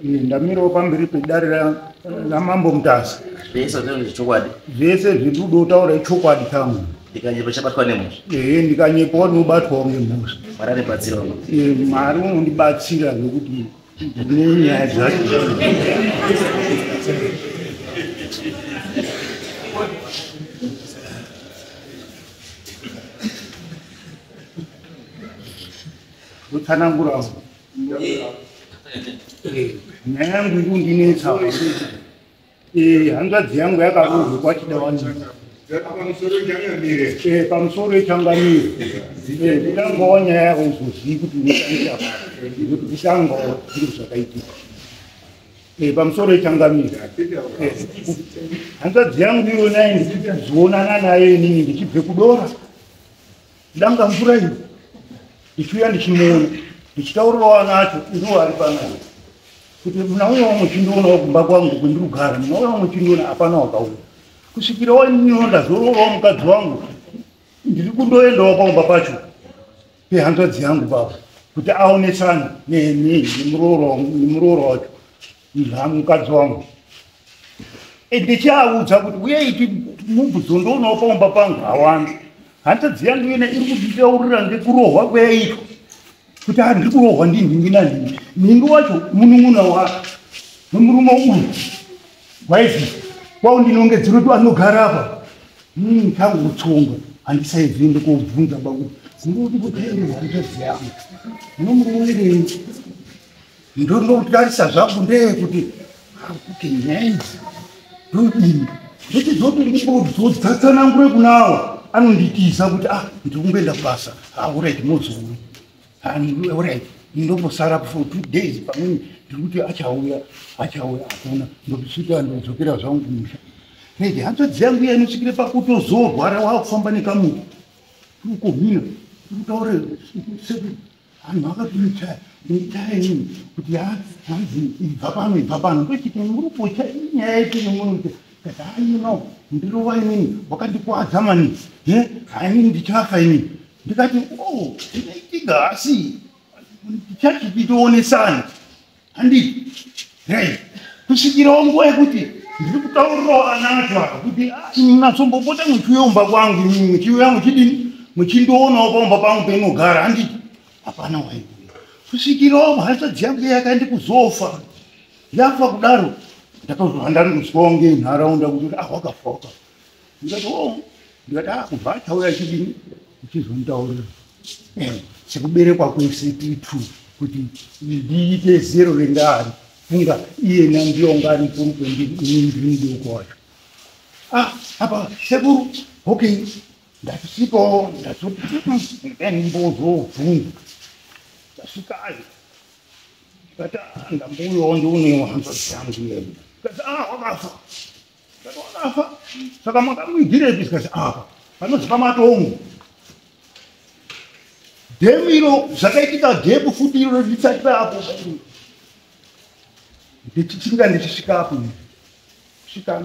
Ndamirawo pamberi pedare raMambo Mutasa. Zvese zvinenge zvechokwadi. Zvese zviri kuda kutaura ichokwadi changu. Ndikanyepa chabatwa nemhosva. Ehe, ndikanyepawo ndinobatwawo ngemhosva. Mwari andibatsira. Mwari unondibatsira zvekuti ndine nyaya dzacho. Kutsanangura nyaya yangu iri kundinetsa. Hanzvadzi yangu yakarohwa kwaChidawanisa. Pamusoro echangamire. Kutangawo nyaya yako uzozivi kuti unotangira papi, nekuti kutangawo zviro zvakaitika. Pamusoro echangamire. Hanzvadzi yangu iyona ndichizionana nayo inini ndichibve kudora. Danga mvura iyi. Ndichiuya ndichimuona. Ndichitaurirawo ana acho ndiwo ari panapa. Kuti munauyawo muchindionawo kumba kwangu kwendiri kugara, munauyawo muchindiona, hapana wakauya. Kusvikirawo ininiwo ndazororawo mukadzi wangu, ndiri kundoendawo paumba pacho pehanzvadzi yangu papo kuti aonesane nemuroora wacho, mukadzi wangu. Ndichiaudza kuti uyai mumbuzondoonawo paumba pangu, hawana. Hanzvadzi yangu iyona iri kunditaurira ngekurohwa kwayaitwa. Kuti handiri kurohwa ndinhingi nanhingi. Nhingi wacho munun'una wemurume uyu waizvi kwaundinongedzera kuti anogara apa. Changotsonga handisaizoende kobvunza bakuti ndinokuti hanzvadzi yangu munomuroverei. Ndondotarisa zvangu ndeye kuti kuti nyaya idzi ndodini. Ndichizoti ndimbodzatsanangure kunawo anonditiza kuti ndiri kungoenda kubasa. Alright, mozouya. Alright, ndombosara for 2 days pamweni ndiri kuti achauya, achauya hakuna. Ndosvika ndodzokera zvangu kumusha. Right, hanzvadzi yangu iya inosvikire pakutozorwara wakufamba nekamuti. Tiri kuhwina, tiri kutaura vanhu vakatonichaya, nichaya inini kuti hanzi ibva pano, ibva pano. Ndochiti muri kucha inyaya ipi nemunhu kati haino ndirova inini wakandikwadza mani. Hainini ndichafa inini. Ndikati oh zvinoitika asi tichati titoonesana. Handiti. Right. Kusvikirawo nguva yekuti ndiri kutaurirawo ana acho aka kuti natsombopota muchiuya kumba kwangu inini muchiuya muchidini muchindoonawo paumba pangu peinogara handiti. Hapana waiuya. Kusvikirawo hanzvadzi yangu yakaenda kuzofa. Yafa kudaro ndakazobva ndanozwawo ngenharaunda kuti wakafa wakafa. Ndikati oh, ndikati kubva achauya chidini uchizonditaurira. Sekuberekwa kwese tiri 2 kuti ndiite zero rendaari. Funga iyena ndiyo anga ari mukuru kwendiri inini ndiri mudoko wacho. Apa sekuru okay ndasvikawo ndazoti ndimbozobvunza. Ndasvikayo. Ndikati ndambouyawo ndionewo hanzvadzi yangu iyeyo. Ndikati wakafa. Ndikati wakafa. Saka makamuigirepi? Ndikati apa panozi pamatongo. Dhemu iro zvakaitika dhemu futi iro risati rapo. Ndichichinga ndichisvika apo. Kusvika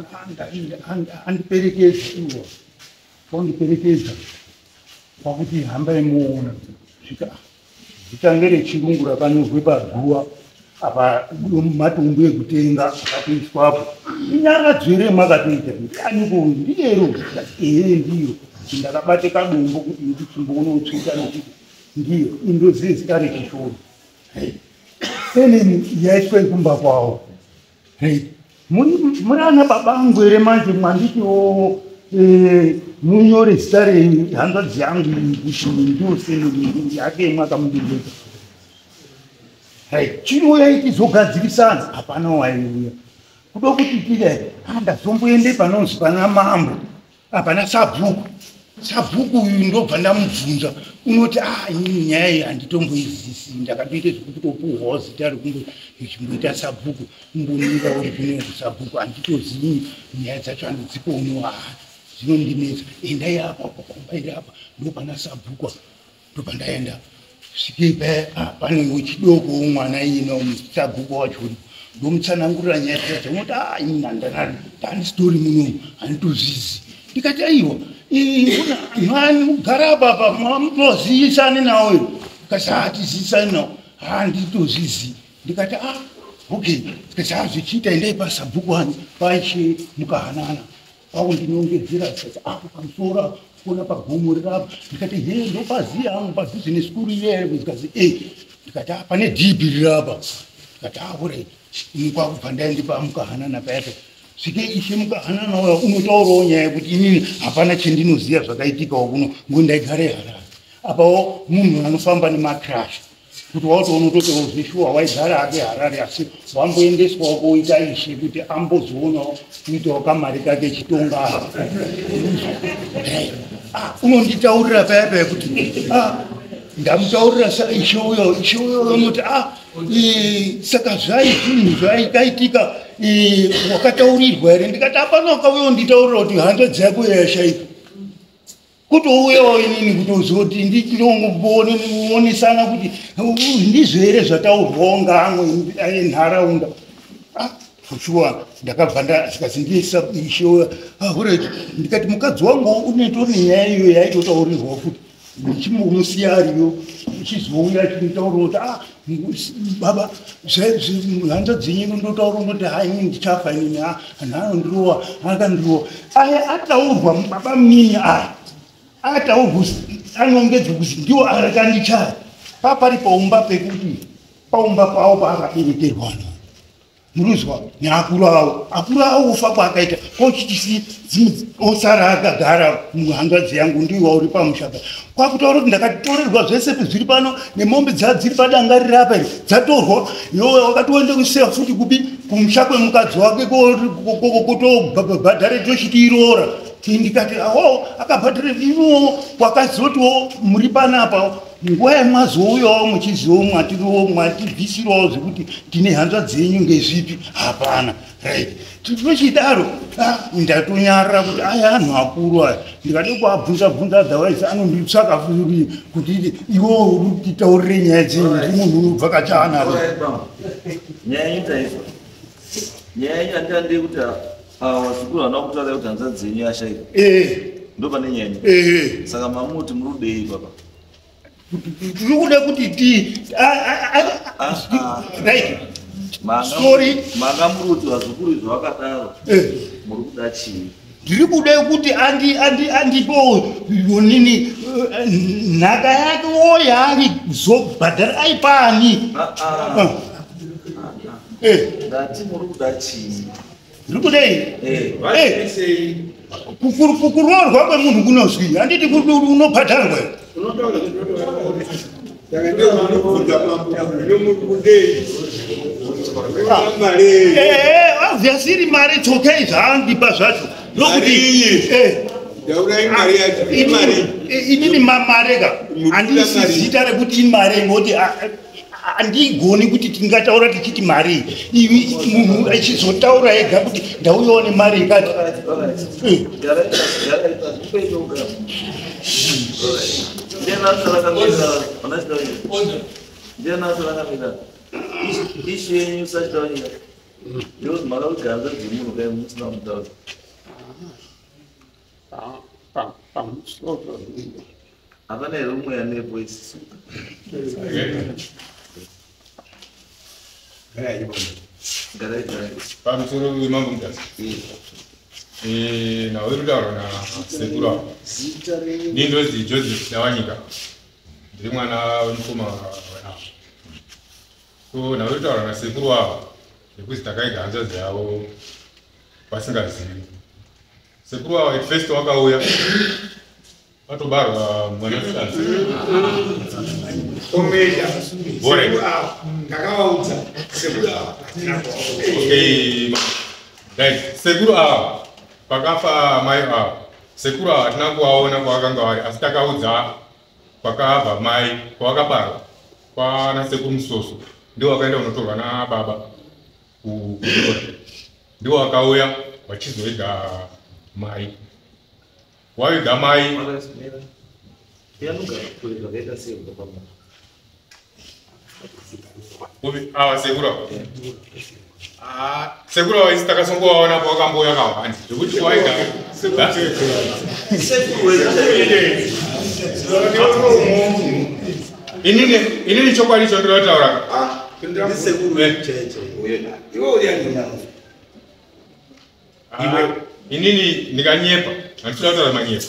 andiperekedza iwo. Wandiperekedza kwakuti hambai muona. Svika zita ngerechirungu rakanyorwe paguva apa matombo ekutenga akatoiswapo. Inyaradzo here makatoita? Ndianiko uyu? Ndiyero. Ehe ndiyo. Ndakabate kadombo kuti ndichimbonotsvika nekuti ndiyo. Indozive zita rechishona. Seneni yaiswa kumba kwavo. Muri ana baba angu here manje mwanditiwo munyore zita rehanzvadzi yangu kuti ndiyo seneni yake mwakamudembedza. Chinouya tizogadzirisana hapana waiuya. Kuda kuti tidai ndazomboende panonzi pana mambo hapana sabhuku. Sabhuku uyu ndobva ndamubvunza unoti inini nyaya iyi handitomboizisi ndakatoita zvekutopuhwawo zita rekungochimboita sabhuku kumbomira uri kuno sabhuku handitozivi nyaya dzacho handidzikoniwo zvinondinetsa. Endai apa pakumba iri apa ndopana sabhuku apa ndopandaenda. Svikei paya pane wechidoko mwana iyena sabhuku wacho ndomutsanangurira nyaya dzacho unoti inini handana ndani story munomu handitozvizi. Ndikati aiwa mugara apa apa mutoziyisane nawo iro. Ndikati hatiziyisane nawo handitozvizi. Ndikati Okay, tikati zvichiita endai pasabhuku ani paishe Mukahanana. Kwakundinongedzera tikati apo pamusoro kuona pagomo rirapa. Ndikati he ndopaziya hangu padhuze nesikuru iye. Ndikati ndikati pane dhibhi rirapa. Ndikati alright. Kwakubva ndaende paMukahanana paya. Svike ishe Mukahanana uya unotaurawo nyaya yekuti inini hapana chendinoziya zvakaitikawo kuno ngo ndaigare Harare. Apawo munhu anofamba nemakrash kuti wautoona utoti zveshuwa waigara hake Harare asi wamboendeswawo koita ishe kuti ambozoonawo kuitawo kamari kake chitonga. Unonditaurira paya paya kuti ndamutaurira ishe uyo unoti saka zvinhu zvaikaitika wakataurirwa here? Ndikati hapana wakauya unditaurira kuti hanzvadzi yako yashaika. Kutouyawo inini kutozoti ndichiongonesana kuti ndizvo here zvataurwawo ngaamwe enharaunda. Shuwa ndakabva ndikazi ndiisa ishe uya. Alright. Ndikati mukadzi wangu unetori nenyaya iyo yaitotaurirwa futi. Ndichimbomusiya ariyo ichizouya achinditaurira kuti baba hanzvadzi yenyu ndotaura unoti hai inini ndichafa inini anhu anondirowa akandirowa. Aya ataurwa baba munini aya ataurwa anongedzwa kuti ndiwo akandichaya. Papari paumba pekuti paumba pawo paakaberekerwa muruzwa neakuru avo. Akuru avo ofa kwaakaita kochitisi osara akagara muhanzvadzi yangu ndiwo uri pamusha pa. Kwakutaura kuti ndakatorerwa zvese zviri pano nemombe dzadziri padanga riri apa iri dzatorwa. Iwe wakatoenda kuseya futi kupi kumusha kwemukadzi wake kotobhadhare tochiti iroora. Ndikati awo akabhadhare iwo kwakazotiwo muri panapa nguva yemazouyawo muchiziwo mwatiriwo mwatibvisirawo zvekuti tine hanzvadzi yenyu ngezvipi hapana. Right. Tinochidaro ndatonyarara kuti aya anhu akuru aya ndikade kuabvunza bvunza otherwise anonditsvaka futi kuti iwewo uri kutitaurire nyaya dzenyu ndi munhu unobvakacha anaro. Nyaya yenyu taizwa. Nyaya yenyu handiyandei kuti vazukuru havana kutaura kuti hanzvadzi yenyu yashaika. Ndo pane nyaya yenyu. Saka mamuti muri kudei papa? Tiri kuda kuti ti right. Sorry. Manga muri kuti vazukuru izvo vakadaro. Muri kuda chii? Ndiri kuda kuti andipo nini nhaka yake yaari zobhadhara aipani. Ndati muri kuda chii? Ndiri kudei? Kuroorwa kwemunhu kunozwi handiti unobhadharwa. Obviously mari tsokai zvaandipa zvacho nokuti inini mamareka handisi zita rekuti imari ngoti handigoni kuti tingataura tichiti mari iyi munhu achizotaura ega kuti ndauyawo nemari ikati. Ishu yenyu sachitaura ndikuti makakuti hanzvadzi yemunhu kai musina kumutaura. Pamusoro hapana here umwe ane voice? Garai garai. Pamusoro wemambo Mutasa. Nhau iri kutaurwa nasekuru avo. Ini ndonzi Joseph Dawanyika. Ndiri mwana wemukoma avo. So nhau iri kutaurwa nasekuru avo yekuti takaiga hanzvadzi yavo vasingazivi. Sekuru avo at first wakauya vatobarwa mwanasikana. Ndakavaudza sekuru ava. Okay, right. Sekuru ava pakafa mai ava, sekuru ava hatina kuvaona kwavakanga vari, asi takaudza kwakabva mai kwavakabarwa kwana sekuru Musoso, ndivo vakaenda kunotorwa nababa kuDora, ndivo vakauya vachizoiga mai, waviga mai. Ava sekuru ava. Sekuru ava isi takasongovaona pavakambouya kawandi zvekuti waiga inini chokwadi chandinoda kutaura Inini ndikanyepa, handisida kutaura manyepa.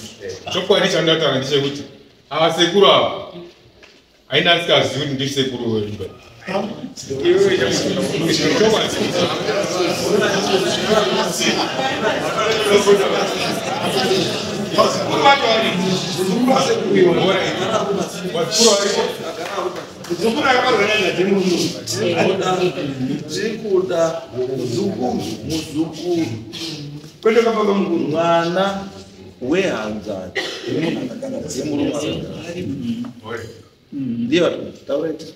Chokwadi chandataura ndechekuti ava sekuru ava haina asikazivi kuti ndiri sekuru wedu. Chokwadi. Tiri kuda muzukuru mwana wehanzvadzi yemurume ndiye tauraita.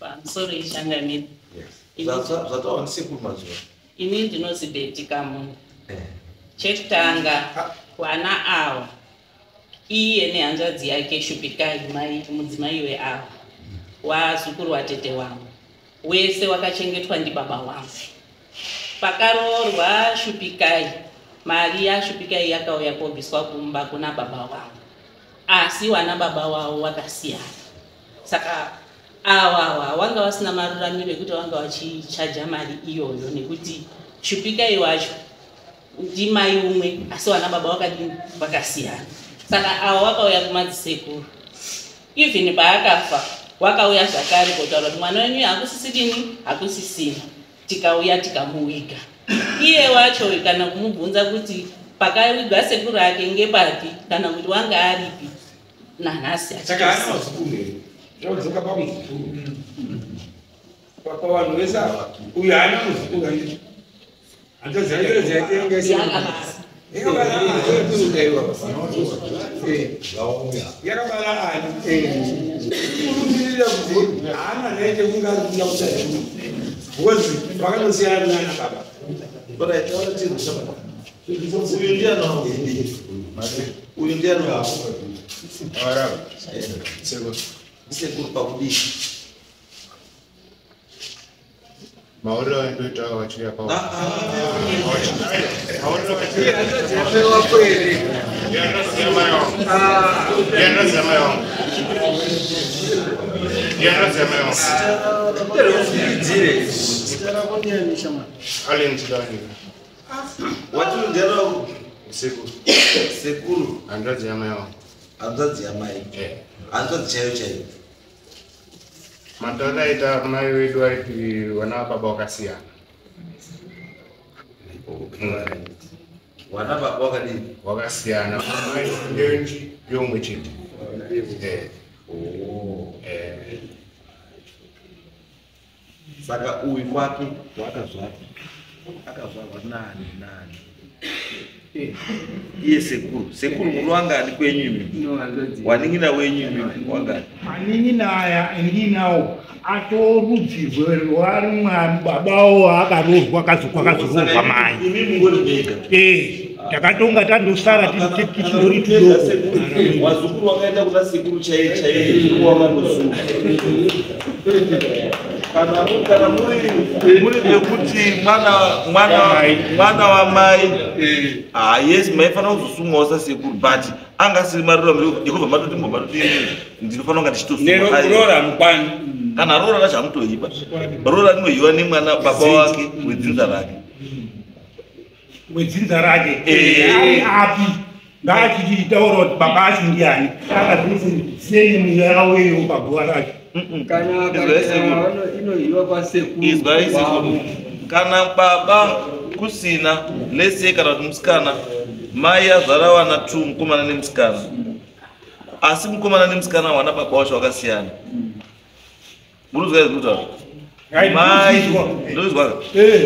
Pamusoro ichangamiri. Zvataura ndisekuru mazuva. Ini ndinozi Beti Kamunda. Chekutanga, vana ava, iye nehanzvadzi yake Shupikai, mai mudzimai weava wazukuru watete wangu, wese wakachengetwa ndibaba wangu. Pakaroorwa Shupikai, mari yaShupikai yakauya kobviswa kumba kuna baba wangu, asi wana baba wavo wakasiyana. Saka awawa wanga vasina maruramiro ekuti vanga vachichaja mari iyoyo, nekuti Shupikai wacho ndimai umwe, asi vana baba vakadini? Vakasiyana. Saka ava wakauya kumadzisekuru. Even paakafa wakauya zvakare kotaura kuti mwana wenyu hakusisidini, hakusisina. Tikauya tikamuviga. Iye wacho kana kumubvunza kuti pakavigwa sekuru ake ngepapi, kana kuti wanga aripi, nanhasi. Saka haana vazukuru here? Zvaudzoka pamuzukuru, pavanhu vese ava, uyu haana muzukuru, handiti? Hanzvadzi yake yakabara yakabara ani? Kurumbirira kuti haana right yekunge ari kuda kuchaja, because vakatosiyana nana baba. Uyu ndiani? Uyu ndiani? Avarava. Sekuru pakudii? Mauriro endoita vachiuya pa Wako here? Ndiyandaziya mai wangu. Ndiyandaziya mai wangu. Allen Chidawanyika. Wati ndiani wako? Sekuru. Sekuru. Hanzvadzi yamai wangu. Hanzvadzi yamai? Hanzvadzi chaiyo chaiyo? Mataura aita mai vedu aiti vana vababa vakasiyana. Wana baba wakadini? Wakasiyana. Mai ndenji yomwe chete. Saka uyu kwake wakazvarwa, akazvarwa nani nani iye sekuru? Sekuru, muri wangani kwenyu imi? Wanin'ina wenyu imi wangani? Manin'ina aya endinawo atorudzi rwari babawo akaroorwa, kwakazoroorwa mai. Imi mungori mega? Eh, takatonga tandosara tichindori tudoko. Wazukuru wakaenda kuna sekuru chaiye chaiye wakanosunga. Kana muri vekuti mwana wamai, ah yes, maifanira kuzosungawo sasekuru, but anga asiri maruramiro ekubva matoti mbobva matoti ndinofanira kunga ndichitosunga. Roora mukwani. Kana roora racho hamutoipa. Roora rinohiwa nemwana baba wake wedzinza rake. Wedzinza rake? Eh. Ari api? Ngaachichitaura kuti baba acho ndiani, sei muyaweyo paguva racho. Kana Izwai sekuru. inohiwa kwasekuru. Izwai sekuru, kana baba kusina, lese kana kuti musikana, mai azvara vana two, mukomana nemusikana, asi mukomana nemusikana wana baba wacho wakasiyana. Murikuzwa zviri kutaura mai? Ndozwa.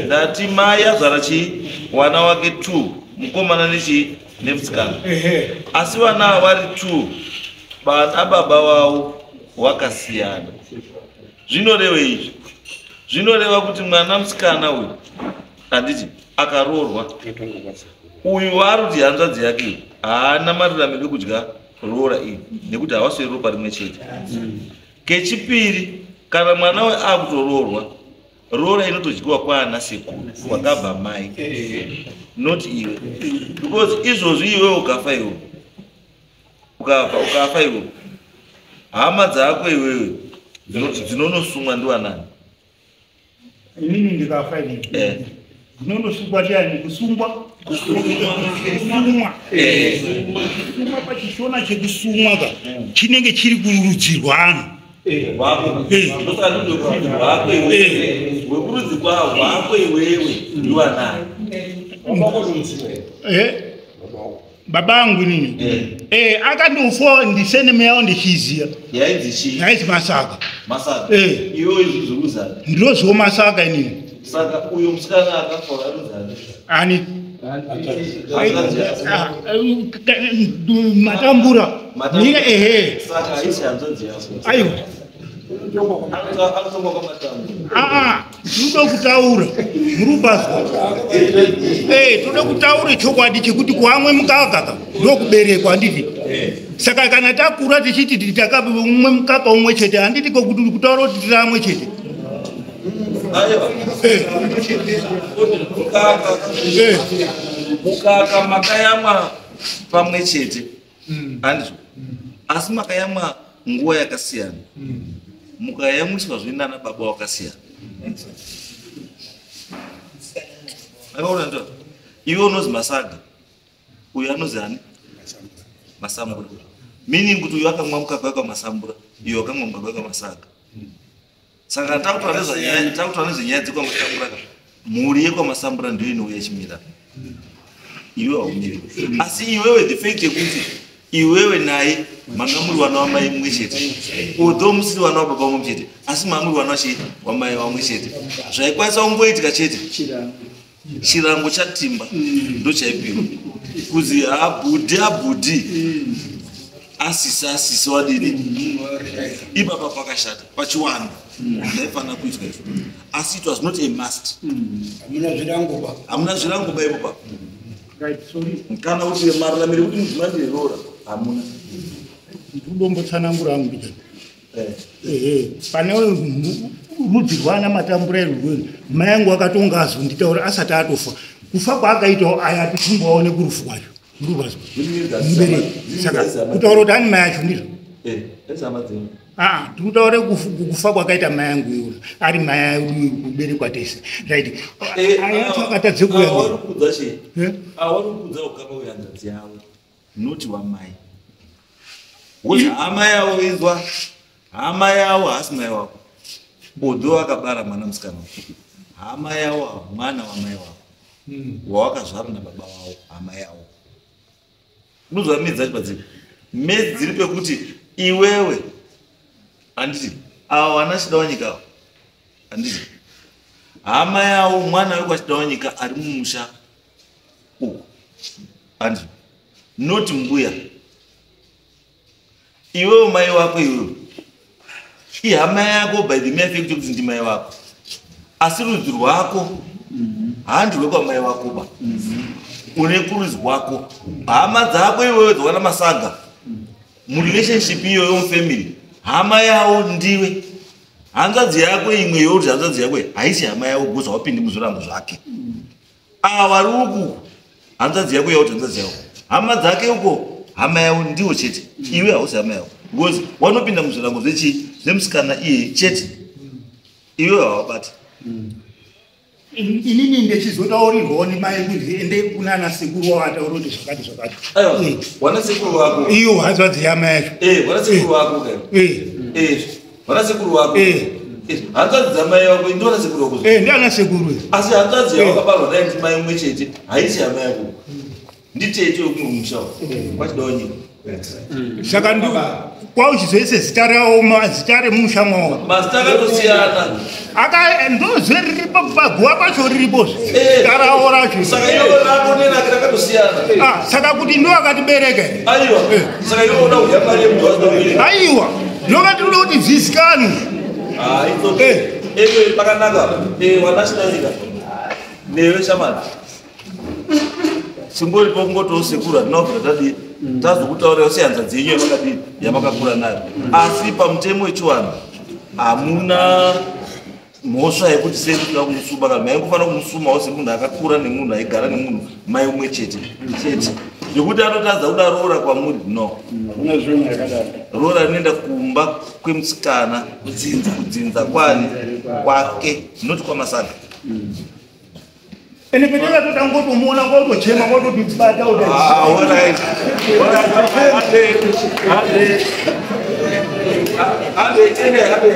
Ndati mai azvara chii? Wana wake two, mukomana nechii? Nemusikana. Asi vana ava vari two, vana baba vavo wakasiyana. Zvinoreva izvi, zvinoreva kuti mwana musikana uyu, handiti, akaroorwa, uyu waari kuti hanzvadzi yake haana maruramiro ekudya roora iri, nekuti havasweri ropa rimwe chete. Kechipiri, kana mwana uyu akutoroorwa, roora inotodyiwa kwaana sekuru kwakabva mai, not iwe, because izvozvi iwe ukafa, iwe ukafa, ukafa iwe. Hama dzako iwewe dzinonosumwa ndiwanani? Inini ndikafa inini ndinondosungwa ndiani? Kusungwa, kusumwa. Kusumwa pachishona chekusumwa ka chinenge chiri kurudzi rwanu. Rwako. Ndosaka ndinokuti rwako iwewe, wekurudzi rwako iwewe ndiwanani? Baba angu inini akandofa ndiseneme yawo ndichiziya. Yainzi chii? Yainzi Masaka. Masaka. Iwewe zvuruzani? Ndinoziwo Masaka inini. Saka uyo musikana akafa aruzani? Ani? Matambura. Matambura. Ehe. Saka haisi hanzvadzi yako. Aiwa. Anotongwa kwaMatambura. Tinoda kutaura murubazwa. Toda kutaura chokwadi chekuti kuamwe mukaka ka ndokuberekwa, handiti? Saka kana takura tichiti takamwe mukaka umwe chete, handiti kokuti kutaura kuti tiri amwe chete? Aiwa. Mukaka. Mukaka makayamwa pamwe chete. Handizvo? Asi makayamwa nguva yakasiyana. Mukayamwiswa zvinana baba wakasiyana. Akaona ndo. Iwe unozi Masaga. Uyu anozi ani? Masambura. Meaning kuti uyu akamwa mukaka wekwaMasambura, uyu akamwa mukaka wekwaMasaga. Saka takutaura nezvenyaya dzekwaMasambura ka. Mhuri yekwaMasambura ndiyo inouya ichimira. Iwe haumiri. Asi iwewe the fact yekuti iwewe naye manga muri vana vamai mumwe chete, although musiri vana vababa mumwe chete, asi manga muri vana vamai vamwe chete, zvaikwanisa kungoitika chete. Chirango chatimba ndochaipiwa kuzi abhudhi abhudhi asisi asisi wadini ipapa pakashata pachiwanda zvaifanira kuitwa izvo, asi it was not a must. Hamuna zvirango ba. Hamuna zvirango ba ipo pa. Right, sorry. Kana kuti mararamiro ekuti mudzimai nderoora hamuna. Ndikudombotsanangura hangu mbijana. Pane rudzi rwana Matambura irworwo, mai angu akatonga azonditaura asati atofa. Kufa kwaakaitawo aya atichimboaone kurufu kwacho. Murubazwa. Mubereki. Saka kutaura kuti ani mai acho ndizvo. Hama dzenyu. Tikutaure kufa kwakaita mai angu iwona ari mai kuberekwa tese. Right. Aya acho akatadze kuuya. Awari kudza chii? Awari kudza ukama wehanzvadzi yavo, noti wamai. Wozi hama yavo inzwa, hama yavo haasi mai wako. Although akabara mwana musikana wako. Hama yavo mwana wamai wako. Wawakazvara nababa wavo, hama yavo. Unozwa midzi dzacho padziri. Midzi dziri pekuti iwewe handiti avo vana Chidawanyika avo handiti hama yavo mwana wekwaChidawanyika ari mumusha uku handiti noti mbuya. Iwewe mai wako iwewe ihama yako by the mere fact yekuti ndimai wako, asi rudzi rwako handi rwekwamai wako ba. Une kurudzi rwako hama dzako iwewe dzakwana Masaga murelationship iyoyo mufamily, hama yavo ndiwe. Hanzvadzi yako imwe yokuti hanzvadzi yako haisi hama yavo because hawapindi muzvirango zvake. Ava ri uku hanzvadzi yako yakuti hanzvadzi yako hama dzake uko hama yavo ndiwo chete. Iwe hausi hama yavo because wanopinda muzvirango zvechii zvemusikana iye chete, iwe hawabati. Inini ndechizotaurirwawo nemai kuti ende kunana sekuru wavataura kuti zvakati zvakati. Aiwa, wana sekuru wako. Iyo hanzvadzi yamai yacho. Wana sekuru wako ka. Wana sekuru wako. Hanzvadzi dzamai wako ndi wana sekuru wako. Ndi ana sekuru. Asi hanzvadzi yawakabarwa naye ndimai umwe chete haisi hama yako. Nditete wekumusha kwaChidawanyika. Saka ndi kwauchizoise zita rawo zita remusha mwawo. Mazita akatosiyana. Aka ndozve riripo paguva pacho riripo. Zita rawo racho. Saka iwe rako nerake rakatosiyana. Saka kuti ndo akatibereka. Aiwa. Saka iwe unoda kudya mari yemunhu wasina kubereka. Aiwa. Ndokati unoda kuti zvizikanwe. It's okay. Pakanaka. Wana Chidawanyika. Newe shamani. Chingoripo kungotiwo sekuru hatina kubvira tadii tazokutaurira sehanzvadzi yenyu yamakadii yamakakura nayo. Asi pamutemo wechiwanhu hamuna mhosva yekuti sei kuda kumusuma, kana maingofanira kumusumawo semunhu akakura nemunhu aigara nemunhu mai umwe chete chete. Zvekuti anotadza kuda roora kwamuri, no. Hakuna zvimwe yakadaro. Roora rinoenda kumba kwemusikana, kudzinza kwani kwake, not kwamasaga. Ende petakatotangotomuona kwautochema, kwautotibata. Ah, all right. All right. Ande, ande. Ande, tende, ande.